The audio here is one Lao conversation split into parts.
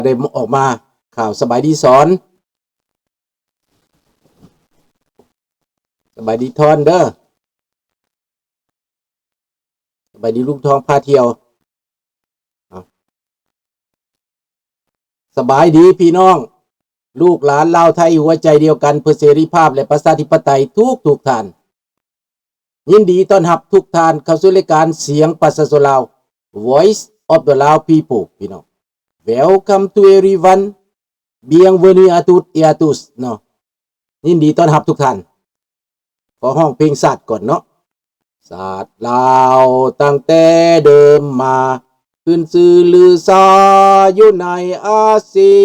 ໄດ້ອອກມາ. ຂ່າວສະບາຍດີສອນ, ສະບາຍດີທອນເດີ, ສະບາຍດີລຸງທອງພາທ່ຽວ. ເອົາ ສະບາຍດີພີ່ນ້ອງ ລູກຫຼານລາວໄທຫົວໃຈດຽວກັນ ເພື່ອເສລີພາບ ແລະ ປະຊາທິປະໄຕທຸກໆທ່ານ. ຍິນດີຕ້ອນຮັບທຸກທ່ານເຂົ້າສູ່ລາຍການສຽງປະຊາຊົນລາວ Voice of the Lao People ພີ່ນ້ອງ. Welcome to everyone. Bienvenue à toutes et à tous ເນາະ. ຍິນດີຕ້ອນຮັບທຸກທ່ານ. ຂໍຮ້ອງເພງຊາດກ່ອນເນາະ. ຊາດລາວຕັ້ງແຕ່ເດີມມາ ຂຶ້ນຊື່ລືຊາຢູ່ໃນອາຊີ.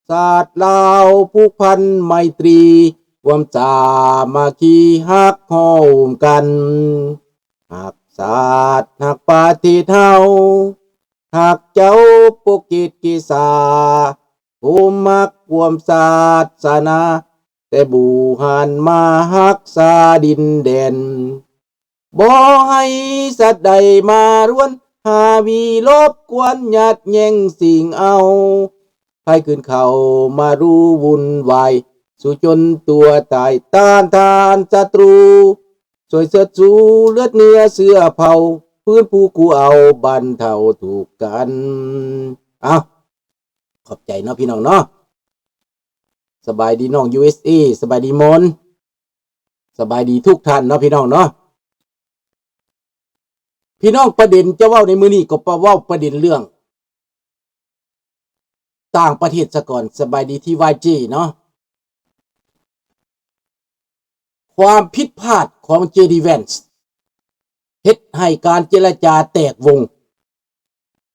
ຊາດລາວຜູກພັນໄມຕຣີ ຮ່ວມສາມັກຄີຮັກໂຮມກັນ. ຮັກຊາດຮັກປະເທດເຮົາ ຮັກເຈົ້າປົກເກດເກສາ ໂຮມຮັກຮ່ວມສາສະໜາ ແຕ່ບູຮານມາຮັກສາດິນແດນ. ບໍ່ໃຫ້ສັດໃດມາລວນ ຫາວີລົບກວນ ຍາດແຍ່ງຊິງເອົາ. ໃຜຂຶ້ນເຂົ້າມາຮູ້ວຸ່ນວາຍ ສູ້ຈົນຕົວຕາຍ ຕ້ານທານສັດຕູ ຊ່ວຍເຊີດຊູເລືອດເນື້ອເຊື້ອເຜົ່າ ຟື້ນຟູກູ້ເອົາບັນເທົາທຸກກັນ. ເອົາ ຂອບໃຈເນາະພີ່ນ້ອງເນາະ. ສະບາຍດີນ້ອງ ຢູເອສເອ ສະບາຍດີມອນ ສະບາຍດີທຸກທ່ານເນາະພີ່ນ້ອງເນາະ. ພີ່ນ້ອງ ປະເດັນຈະເວົ້າໃນມື້ນີ້ກໍປະ ເວົ້າປະເດັນເລື່ອງຕ່າງປະເທດສາກ່ອນ. ສະບາຍດີ ທີ ວາຍ ເຈ ເນາະ. ຄວາມຜິດພາດຂອງ ເຈ ດີ ແວນ ເຮັດໃຫ້ການເຈລະຈາແຕກວົງ.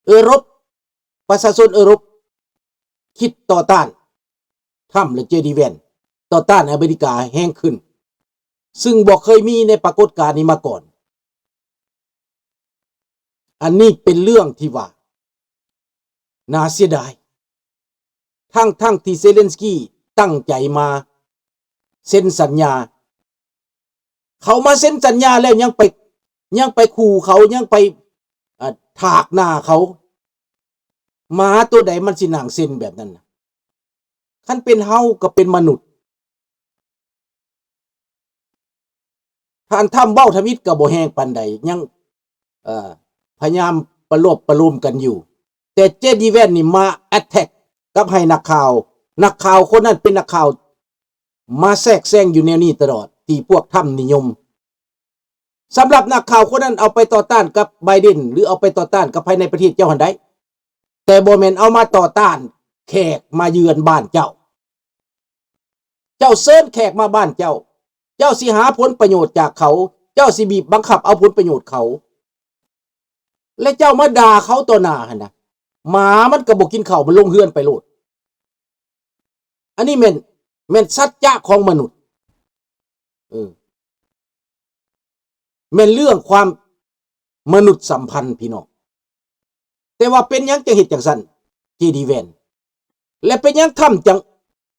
ເອີຣົບ ປະຊາຊົນເອີຣົບຄິດຕໍ່ຕ້ານທຳ ແລະ ເຈ ດີ ແວນ ຕໍ່ຕ້ານອາເມລິກາແຮງຂຶ້ນ ຊຶ່ງບໍ່ເຄີຍມີໃນປາກົດການນີ້ມາກ່ອນ. ອັນນີ້ເປັນເລື່ອງທີ່ວ່າໜ້າເສຍດາຍ ທັງໆທີ່ເຊເລັນສກີຕັ້ງໃຈມາເຊັນສັນຍາ. ເຂົາມາເຊັນສັນຍາແລ້ວຍັງໄປ ຍັງໄປຂູ່ເຂົາ ຍັງໄປ ເອີ ຖາກໜ້າເຂົາ. ໝາຕົວໃດມັນຊິນັ່ງເຊັນແບບນັ້ນນະ? ຄັນເປັນເຮົາກໍເປັນມະນຸດ. ທ່ານທຳເວົ້າທຳອິດກໍບໍ່ແຮງປານໃດ ຍັງ ເອີ ພະຍາຍາມປະໂລບປະໂລມກັນຢູ່. ແຕ່ເຈດີແວນນີ້ມາແອັດແທັກກັບໃຫ້ນັກຂ່າວ, ນັກຂ່າວຄົນນັ້ນເປັນນັກຂ່າວມາແຊກແຊງຢູ່ແນວນີ້ຕະຫຼອດ ທີ່ພວກທຳນິຍົມ. ສຳລັບນັກຂ່າວຄົນນັ້ນເອົາໄປຕໍ່ຕ້ານກັບໄບເດັນ ຫຼື ເອົາໄປຕໍ່ຕ້ານກັບພາຍໃນປະເທດເຈົ້າຫັ້ນໄດ້ ແຕ່ບໍ່ແມ່ນເອົາມາຕໍ່ຕ້ານແຂກມາເຢືອນບ້ານເຈົ້າ. ເຈົ້າເຊີນແຂກມາບ້ານເຈົ້າ, ເຈົ້າຊິຫາຜົນປະໂຫຍດຈາກເຂົາ, ເຈົ້າຊິບີບບັງຄັບເອົາຜົນປະໂຫຍດເຂົາ ແລະ ເຈົ້າມາດ່າເຂົາຕໍ່ໜ້າຫັ້ນນະ, ໝາມັນກໍບໍ່ກິນເຂົ້າ, ມັນລົງເຮືອນໄປໂລດ. ອັນນີ້ແມ່ນ, ແມ່ນສັດຈະຂອງມະນຸດ. ເອີ ແມ່ນເລື່ອງຄວາມມະນຸດສຳພັນ ພີ່ນ້ອງ. ແຕ່ວ່າເປັນຫຍັງຈັ່ງເຮັດຈັ່ງຊັ້ນ ເຈດີແວນ ແລະ ເປັນຫຍັງທຳຈັ່ງ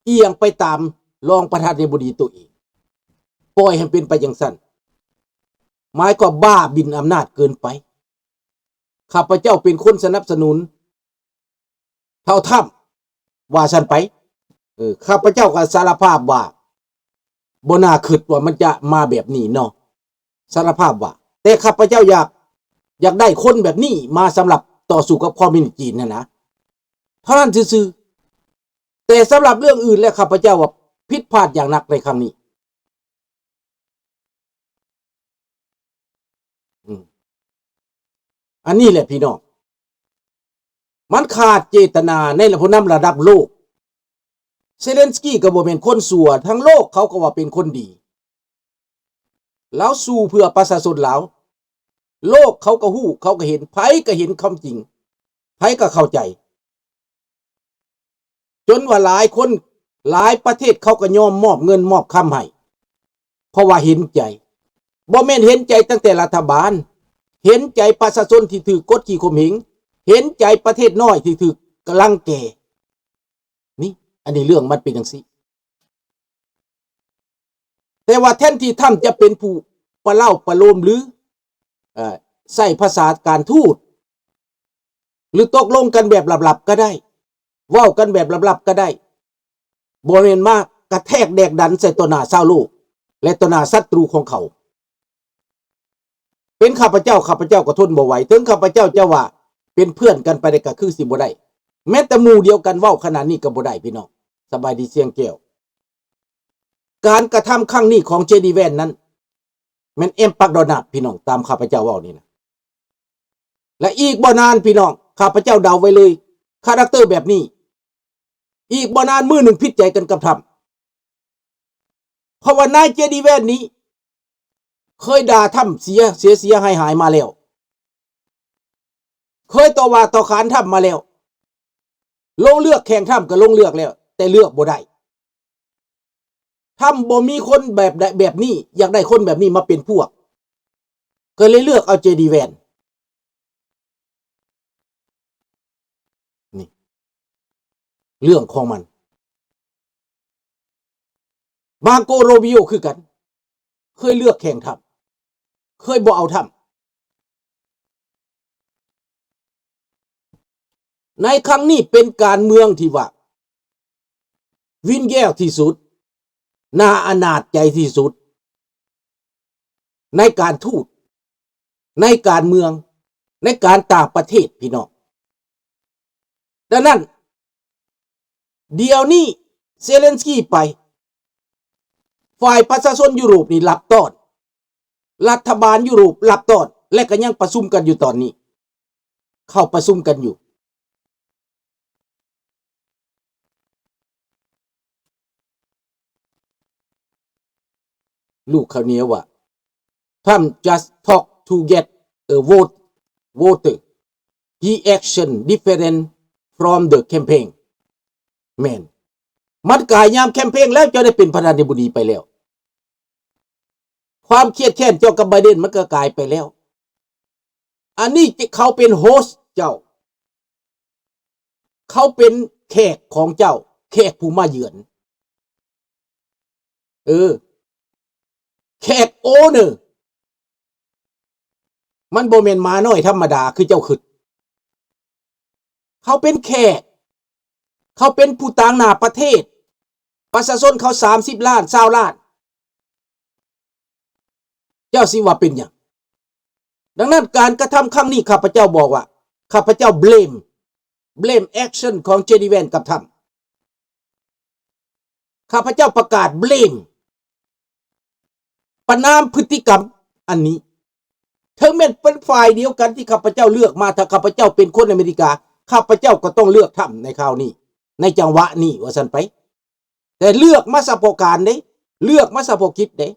ອຽງໄປຕາມຮອງປະທານາທິບໍດີໂຕເອງ? ປ່ອຍໃຫ້ເປັນໄປຈັ່ງຊັ້ນ ໝາຍຄວາມບ້າບິນອຳນາດເກີນໄປ. ຂ້າພະເຈົ້າເປັນຄົນສະໜັບສະໜູນ ເທົ່າທຳ ວ່າຊັ້ນໄປ. ເອີ ຂ້າພະເຈົ້າກໍສາລະພາບວ່າ ບໍ່ໜ້າຄິດວ່າມັນຈະມາແບບນີ້ເນາະ, ສາລະພາບວ່າ. ແຕ່ຂ້າພະເຈົ້າຢາກ, ຢາກໄດ້ຄົນແບບນີ້ມາສຳລັບຕໍ່ສູ້ກັບຄອມມິວນິດຈີນຫັ້ນນະ, ເທົ່ານັ້ນຊື່ໆ. ແຕ່ສຳລັບເລື່ອງອື່ນແລ້ວ ຂ້າພະເຈົ້າວ່າຜິດພາດຢ່າງໜັກໃນຄັ້ງນີ້. ອືມ ອັນນີ້ແຫຼະພີ່ນ້ອງ ມັນຂາດເຈຕນາໃນລະ ຜູ້ນຳລະດັບໂລກ. ເຊເລັນສກີກໍບໍ່ແມ່ນຄົນຊົ່ວ, ທັງໂລກເຂົາກໍວ່າເປັນຄົນດີ. ລາວສູ້ເພື່ອປະຊາຊົນລາວ. ໂລກເຂົາກໍຮູ້, ເຂົາກໍເຫັນ, ໃຜກໍເຫັນຄວາມຈິງ, ໃຜກໍເຂົ້າໃຈ. ຈົນວ່າຫຼາຍຄົນ, ຫຼາຍປະເທດເຂົາກໍຍອມມອບເງິນມອບຄຳໃຫ້ ເພາະວ່າເຫັນໃຈ. ບໍ່ແມ່ນເຫັນໃຈຕັ້ງແຕ່ລັດຖະບານ, ເຫັນໃຈປະຊາຊົນທີ່ຖືກກົດຂີ່ຂົ່ມເຫງ, ເຫັນໃຈປະເທດນ້ອຍທີ່ຖືກລັງແກ. ນີ້, ອັນນີ້ເລື່ອງມັນເປັນຈັ່ງຊີ້. ແຕ່ວ່າແທນທີ່ທຳຈະເປັນຜູ້ປະເລົ່າປະໂລມ ຫຼື ເອີ ໃຊ້ພາສາການທູດ ຫຼື ຕົກລົງກັນແບບລັບໆກໍໄດ້, ເວົ້າກັນແບບລັບໆກໍໄດ້ ບໍ່ແມ່ນມາກະແທກແດກດັນໃສ່ຕໍ່ໜ້າຊາວໂລກ ແລະ ຕໍ່ໜ້າສັດຕູຂອງເຂົາ. ເປັນຂ້າພະເຈົ້າ ຂ້າພະເຈົ້າກໍທົນບໍ່ໄຫວ. ເຖິງຂ້າພະເຈົ້າຈະວ່າເປັນເພື່ອນກັນປານໃດກໍຄືຊິບໍ່ໄດ້. ແມ້ແຕ່ໝູ່ດຽວກັນເວົ້າຂະໜາດນີ້ກໍບໍ່ໄດ້ ພີ່ນ້ອງ. ສະບາຍດີ ສຽງແກ້ວ. ການກະທຳຄັ້ງນີ້ຂອງເຈດີແວນນັ້ນ ແມ່ນແອມປັກດອນນາດ ພີ່ນ້ອງ, ຕາມຂ້າພະເຈົ້າເວົ້ານີ້ນະ. ແລະ ອີກບໍ່ນານ ພີ່ນ້ອງ, ຂ້າພະເຈົ້າເດົາໄວ້ເລີຍ, ຄາແຣັກເຕີແບບນີ້ ອີກບໍ່ນານມື້ໜຶ່ງຜິດໃຈກັນກັບທຳ. ເພາະວ່ານາຍເຈດີແວນນີ້ ເຄີຍດ່າທຳເສຍ ເສຍໆຫາຍໆມາແລ້ວ, ເຄີຍຕໍ່ວ່າຕໍ່ຂານທຳມາແລ້ວ, ລົງເລືອກແຂ່ງທຳກໍລົງເລືອກແລ້ວ ແຕ່ເລືອກບໍ່ໄດ້. ທຳບໍ່ມີຄົນແບບໃດ ແບບນີ້, ຢາກໄດ້ຄົນແບບນີ້ມາເປັນພວກ, ກໍເລີຍເລືອກເອົາເຈດີແວນ. ນີ້ ເລື່ອງຂອງມັນ. ມາໂກໂຣບິໂອຄືກັນ, ເຄີຍເລືອກແຂ່ງທຳ, ເຄີຍບໍ່ເອົາທຳ. ໃນຄັ້ງນີ້ເປັນການເມືອງທີ່ວ່າວິນແຍວທີ່ສຸດ, ໜ້າອະນາດໃຈທີ່ສຸດ ໃນການທູດ, ໃນການເມືອງ, ໃນການຕ່າງປະເທດ, ພີ່ນ້ອງ. ດັ່ງນັ້ນ ດຽວນີ້ເຊເລັນສກີໄປ, ຝ່າຍປະຊາຊົນຢູໂຣບນີ້ລັບຕ້ອນ, ລັດຖະບານຢູໂຣບລັບຕ້ອນ ແລະ ກໍຍັງປະຊຸມກັນຢູ່ຕອນນີ້, ເຂົ້າປະຊຸມກັນຢູ່. ລູກເຂົາເໜຍວ່າ Trump just talk to get a vote, voter. He action different from the campaign. ແມ່ນ. ມັນກາຍຍາມແຄມເປນແລ້ວ, ເຈົ້າໄດ້ເປັນປະທານາທິບໍດີໄປແລ້ວ. ຄວາມຄຽດແຄ້ນເຈົ້າກັບໄບເດັນມັນກໍກາຍໄປແລ້ວ. ອັນນີ້ເຂົາເປັນໂຮສເຈົ້າ. ເຂົາເປັນແຂກຂອງເຈົ້າ, ແຂກຜູ້ມາເຢືອນ. ເອີ, ແຂກໂອເນີ. ມັນບໍ່ແມ່ນໝານ້ອຍທຳມະດາຄືເຈົ້າຄິດ. ເຂົາເປັນແຂກ, ເຂົາເປັນຜູ້ຕາງໜ້າປະເທດ, ປະຊາຊົນເຂົາສາມສິບລ້ານ, ຊາວລ້ານ. ເຈົ້າຊິວ່າເປັນຫຍັງ? ດັ່ງນັ້ນ ການກະທຳຄັ້ງນີ້ ຂ້າພະເຈົ້າບອກວ່າ ຂ້າພະເຈົ້າເບລມ, ເບລມແອັກຊັນຂອງເຈດີແວນກັບທຳ. ຂ້າພະເຈົ້າປະກາດເບລມ, ປະນາມພຶດຕິກຳອັນນີ້. ເຖິງແມ່ນເປັນຝ່າຍດຽວກັນທີ່ຂ້າພະເຈົ້າເລືອກມາ, ຖ້າຂ້າພະເຈົ້າເປັນຄົນອາເມລິກາ, ຂ້າພະເຈົ້າກໍຕ້ອງເລືອກທຳໃນຄາວນີ້, ໃນຈັງຫວະນີ້ ວ່າຊັ້ນໄປ. ແຕ່ເລືອກມາສະເພາະການເດ້, ເລືອກມາສະເພາະກິດເດ້.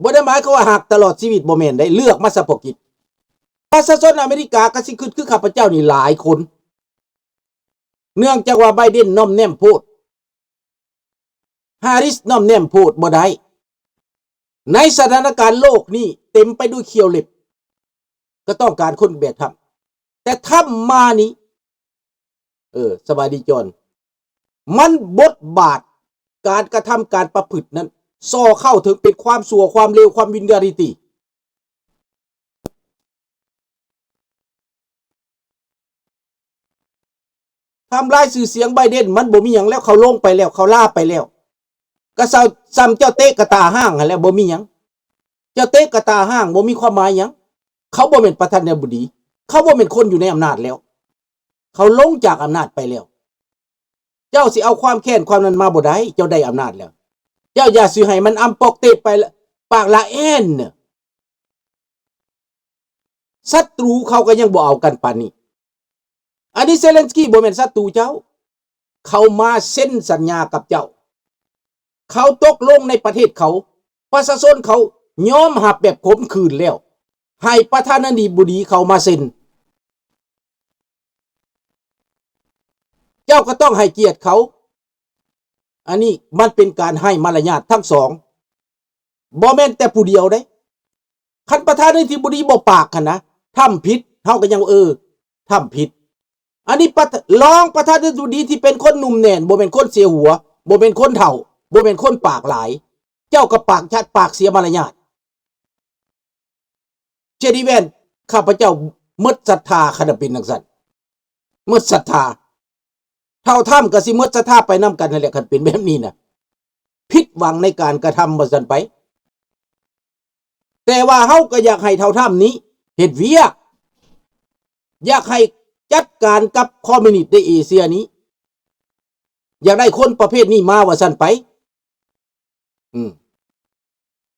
ບໍ່ໄດ້ໝາຍຄວາມວ່າຮັກຕະຫຼອດຊີວິດ, ບໍ່ແມ່ນເດ້, ເລືອກມາສະເພາະກິດ. ປະຊາຊົນອາເມລິກາກໍຊິຄິດຄືຂ້າພະເຈົ້ານີ້ຫຼາຍຄົນ, ເນື່ອງຈາກວ່າໄບເດັນໜ້ອມແນມໂພດ, ແຮຣິສໜ້ອມແນມໂພດ, ບໍ່ໄດ້. ໃນສະຖານະການໂລກນີ້ເຕັມໄປດ້ວຍຂ້ຽວເລັບ, ກໍຕ້ອງການຄົນແບບທຳ. ແຕ່ທຳມານີ້, ເອີ, ສະບາຍດີຈອນ, ມັນບົດບາດການກະທຳການປະພຶດນັ້ນ ສໍ່ເຂົ້າເຖິງເປັນຄວາມຊົ່ວ, ຄວາມເລວ, ຄວາມວິນກາລິຕີ. ທຳລາຍຊື່ສຽງໄບເດັນ, ມັນບໍ່ມີຫຍັງແລ້ວ, ເຂົາລົງໄປແລ້ວ, ເຂົາລາໄປແລ້ວ. ກໍເຊົາ, ຊ່ຳເຈົ້າເຕະກະຕ່າຫ້າງຫັ້ນແຫຼະ, ບໍ່ມີຫຍັງ. ເຈົ້າເຕະກະຕ່າຫ້າງ, ບໍ່ມີຄວາມໝາຍຫຍັງ. ເຂົາບໍ່ແມ່ນປະທານາທິບໍດີ, ເຂົາບໍ່ແມ່ນຄົນຢູ່ໃນອຳນາດແລ້ວ. ເຂົາລົງຈາກອຳນາດໄປແລ້ວ. ເຈົ້າຊິເອົາຄວາມແຄ້ນຄວາມນັ້ນມາບໍ່ໄດ້, ເຈົ້າໄດ້ອຳນາດແລ້ວ. ເຈົ້າຢ່າຊິໃຫ້ມັນອຳປອກເຕດໄປ ປາກລະແອນ. ສັດຕູເຂົາກໍຍັງບໍ່ເອົາກັນປານນີ້. ອັນນີ້ເຊເລັນສກີບໍ່ແມ່ນສັດຕູເຈົ້າ. ເຂົາມາເຊັນສັນຍາກັບເຈົ້າ. ເຂົາຕົກລົງໃນປະເທດເຂົາ. ປະຊາຊົນເຂົາຍອມຮັບແບບຂົມຂືນແລ້ວ. ໃຫ້ປະທານາທິບໍດີເຂົາມາເຊັນ. ເຈົ້າກໍຕ້ອງໃຫ້ກຽດເຂົາ. ອັນນີ້ມັນເປັນການໄຮ້ມາລະຍາດທັງສອງ. ບໍ່ແມ່ນແຕ່ຜູ້ດຽວເດ້. ຄັນປະທານາທິບໍດີບໍ່ປາກຫັ້ນນະ, ທຳຜິດ, ເຮົາກໍຍັງ, ເອີ, ທຳຜິດ. ອັນນີ້ປະ, ລອງປະທານາທິບໍດີທີ່ເປັນຄົນໜຸ່ມແໜ້ນ, ບໍ່ແມ່ນຄົນເສຍຫົວ, ບໍ່ແມ່ນຄົນເຖົ້າ, ບໍ່ແມ່ນຄົນປາກຫຼາຍ. ເຈົ້າກໍປາກຈັດ, ປາກເສຍມາລະຍາດ. ເຈດີແວນ, ຂ້າພະເຈົ້າໝົດສັດທາ ຄັນເປັນຈັ່ງຊັ້ນ. ໝົດສັດທາ. ເຖົ້າທຳກໍຊິໝົດສັດທາໄປນຳກັນຫັ້ນແຫຼະ ຄັນເປັນແບບນີ້ນະ. ຜິດຫວັງໃນການກະທຳວ່າຊັ້ນໄປ. ແຕ່ວ່າເຮົາກໍຢາກໃຫ້ເຖົ້າທຳນີ້ເຮັດວຽກ, ຢາກໃຫ້ຈັດການກັບຄອມມິວນິດໃນເອເຊຍນີ້, ຢາກໄດ້ຄົນປະເພດນີ້ມາວ່າຊັ້ນໄປ. ອືມ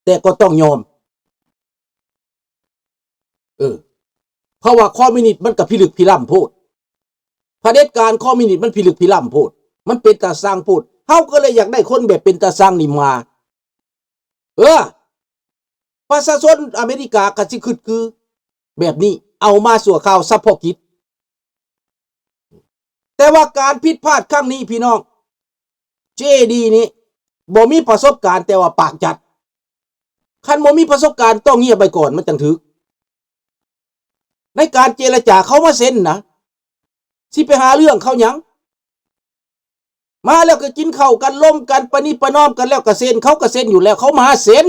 ແຕ່ກໍຕ້ອງຍອມ. ເອີ ເພາະວ່າຄອມມິວນິດມັນກໍພິລຶກພິລ່ຳໂພດ, ຜະເດັດການຄອມມິວນິດມັນພິລຶກພິລ່ຳໂພດ, ມັນເປັນຕາຊັງໂພດ. ເຮົາກໍເລີຍຢາກໄດ້ຄົນແບບເປັນຕາຊັງນີ້ມາ. ເອີ ປະຊາຊົນອາເມລິກາກໍຊິຄຶດຄືແບບນີ້, ເອົາມາຊົ່ວຄາວສະເພາະກິດ. ແຕ່ວ່າການຜິດພາດຄັ້ງນີ້ ພີ່ນ້ອງ, ເຈດີ ນີ້ບໍ່ມີປະສົບການ ແຕ່ວ່າປາກຈັດ. ຄັນບໍ່ມີປະສົບການຕ້ອງງຽບໄວ້ກ່ອນ ມັນຈັ່ງຖືກ. ໃນການເຈລະຈາເຂົາມາເຊັນນະ, ຊິໄປຫາເລື່ອງເຂົາຫຍັງ? ມາແລ້ວກໍກິນເຂົ້າກັນ ລົມກັນ ປະນີປະນອມກັນ ແລ້ວກໍເຊັນ. ເຂົາກໍເຊັນຢູ່ແລ້ວ, ເຂົາມາເຊັນ.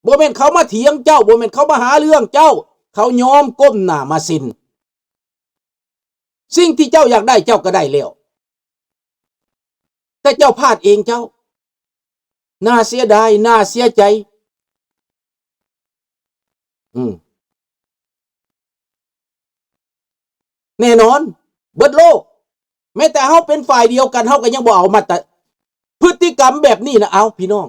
ບໍ່ແມ່ນເຂົາມາຖຽງເຈົ້າ, ບໍ່ແມ່ນເຂົາມາຫາເລື່ອງເຈົ້າ, ເຂົາຍອມກົ້ມໜ້າມາເຊັນ. ສິ່ງທີ່ເຈົ້າຢາກໄດ້ເຈົ້າກໍໄດ້ແລ້ວ, ແຕ່ເຈົ້າພາດເອງເຈົ້າ. ໜ້າເສຍດາຍ, ໜ້າເສຍໃຈ. ອືມ ແນ່ນອນ ເບິດໂລກ. ແມ້ແຕ່ເຮົາເປັນຝ່າຍດຽວກັນ ເຮົາກໍຍັງບໍ່ເອົາມາຕະ ພຶດຕິກຳແບບນີ້ນະ. ເອົາ ພີ່ນ້ອງ,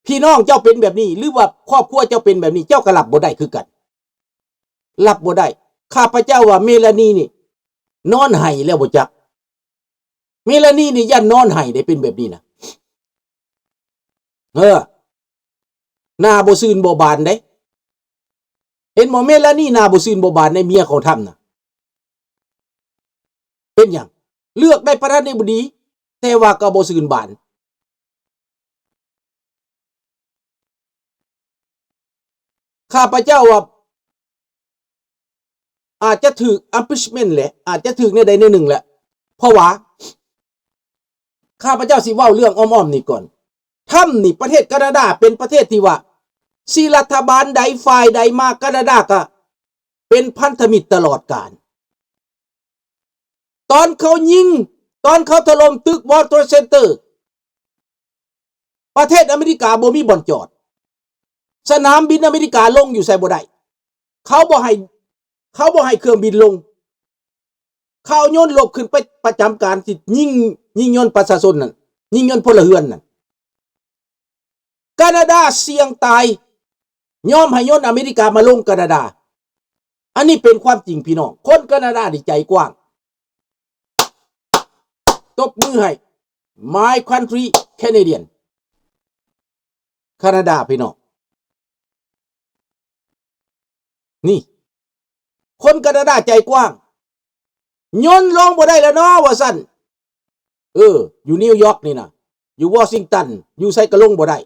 ພີ່ນ້ອງເຈົ້າເປັນແບບນີ້ ຫຼືວ່າຄອບຄົວເຈົ້າເປັນແບບນີ້ ເຈົ້າກໍຮັບບໍ່ໄດ້ຄືກັນ, ຮັບບໍ່ໄດ້. ຂ້າພະເຈົ້າວ່າເມລານີນີ້ນອນໄຫ້ແລ້ວບໍ່ຈັກ. ເມລານີນີ້ຢ້ານນອນໄຫ້ໄດ້ ເປັນແບບນີ້ນະ. ເອີ ໜ້າບໍ່ຊື່ນບໍ່ບານເດ້. ເຫັນບໍ່ ເມລານີໜ້າບໍ່ຊື່ນບໍ່ບານໃນເມຍຂອງທຳນະ. ເປັນຫຍັງ? ເລືອກໄດ້ປະທານາທິບໍດີ ແຕ່ວ່າກໍບໍ່ຊື່ນບານ. ຂ້າພະເຈົ້າວ່າ ອາດຈະຖືກ impeachment ແຫຼະ, ອາດຈະຖືກແນວໃດແນວໜຶ່ງແຫຼະ. ເພາະວ່າ ຂ້າພະເຈົ້າຊິເວົ້າເລື່ອງອ້ອມໆນີ້ກ່ອນ. ທຳນີ້ ປະເທດການາດາເປັນປະເທດທີ່ວ່າ ຊິລັດຖະບານໃດ ຝ່າຍໃດມາ ການາດາກໍເປັນພັນທະມິດຕະຫຼອດການ. ຕອນເຂົາຍິງ, ຕອນເຂົາຖະຫຼົ່ມຕຶກ World Trade Center, ປະເທດອາເມລິກາບໍ່ມີບ່ອນຈອດ. ສະໜາມບິນອາເມລິກາລົງຢູ່ໃສບໍ່ໄດ້. ເຂົາບໍ່ໃຫ້, ເຂົາບໍ່ໃຫ້ເຄື່ອງບິນລົງ. ເຂົາເອົາຍົນລົບຂຶ້ນໄປປະຈຳການ ຊິຍິງ, ຍິງຍົນປະຊາຊົນນັ້ນ, ຍິງຍົນພົນລະເຮືອນນັ້ນ. ການາດາສ່ຽງຕາຍ, ຍອມໃຫ້ຍົນອາເມລິກາມາລົງການາດາ. ອັນນີ້ເປັນຄວາມຈິງ ພີ່ນ້ອງ. ຄົນການາດານີ້ໃຈກວ້າງ. ຕົບມືໃຫ້ My country Canadian. ການາດາ ພີ່ນ້ອງ. ນີ້ ຄົນການາດາໃຈກວ້າງ. ຍົນລົງບໍ່ໄດ້ແລ້ວເນາະ ວ່າຊັ້ນ. ເອີ ຢູ່ນິວຢອກນີ້ນະ, ຢູ່ວໍຊິງຕັນ, ຢູ່ໃສກໍລົງບໍ່ໄດ້.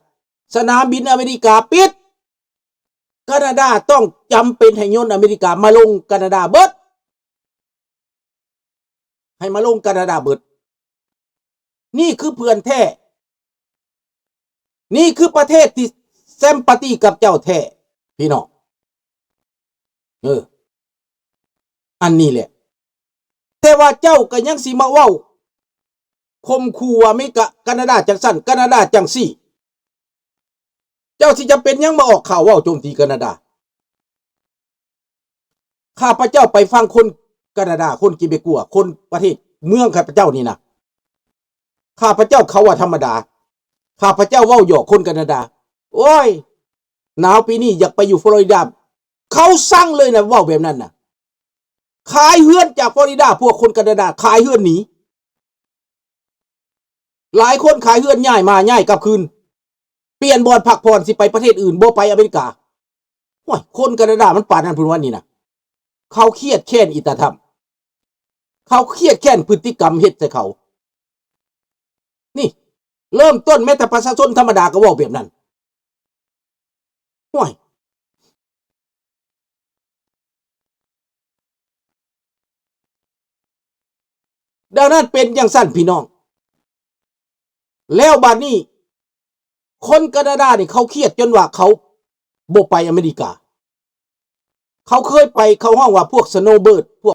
ສະໜາມບິນອາເມລິກາປິດ. ການາດາຕ້ອງຈຳເປັນໃຫ້ຍົນອາເມລິກາມາລົງການາດາເບິດ. ໃຫ້ມາລົງການາດາເບິດ. ນີ້ຄືເພື່ອນແທ້. ນີ້ຄືປະເທດທີ່ sympathy ກັບເຈົ້າແທ້ພີ່ນ້ອງ. ເອີ ອັນນີ້ແຫຼະ. ແຕ່ວ່າເຈົ້າກໍຍັງຊິມາເວົ້າຂົ່ມຂູ່ວ່າອາເມລິກາ, ການາດາຈັ່ງຊັ້ນ, ການາດາຈັ່ງຊີ້. ເຈົ້າຊິຈຳເປັນຫຍັງມາອອກຂ່າວເວົ້າໂຈມຕີການາດາ? ຂ້າພະເຈົ້າໄປຟັງຄົນການາດາ, ຄົນເກເບກົວ, ຄົນປະເທດເມືອງຂ້າພະເຈົ້ານີ້ນະ. ຂ້າພະເຈົ້າເຂົາວ່າທຳມະດາ. ຂ້າພະເຈົ້າເວົ້າຫຍອກຄົນການາດາ. ໂອ້ຍ ໜາວປີນີ້ຢາກໄປຢູ່ຟລໍຣິດາ. ເຂົາສັ່ງເລີຍນະ, ເວົ້າແບບນັ້ນນະ. ຂາຍເຮືອນຈາກຟລໍຣິດາ, ພວກຄົນການາດາຂາຍເຮືອນໜີ. ຫຼາຍຄົນຂາຍເຮືອນ, ຍ້າຍມາ, ຍ້າຍກັບຄືນ, ປ່ຽນບ່ອນພັກຜ່ອນ, ຊິໄປປະເທດອື່ນ, ບໍ່ໄປອາເມລິກາ. ໂອ້ຍ ຄົນການາດາມັນປານນັ້ນພຸ້ນວະນີ້ນະ. ເຂົາຄຽດແຄ້ນອີຕາທຳ. ເຂົາຄຽດແຄ້ນພຶດຕິກຳເຮັດໃສ່ເຂົາ. ນີ້ ເລີ່ມຕົ້ນແມ້ແຕ່ປະຊາຊົນທຳມະດາກໍເວົ້າແບບນັ້ນ. ໂອ້ຍ ດັ່ງນັ້ນເປັນຈັ່ງຊັ້ນພີ່ນ້ອງ. ແລ້ວບາດນີ້ ຄົນການາດານີ້ເຂົາຄຽດຈົນວ່າເຂົາບໍ່ໄປອາເມລິກາ. ເຂົາເຄີຍໄປ, ເຂົາຮ້ອງວ່າພວກ snowbird ພວກ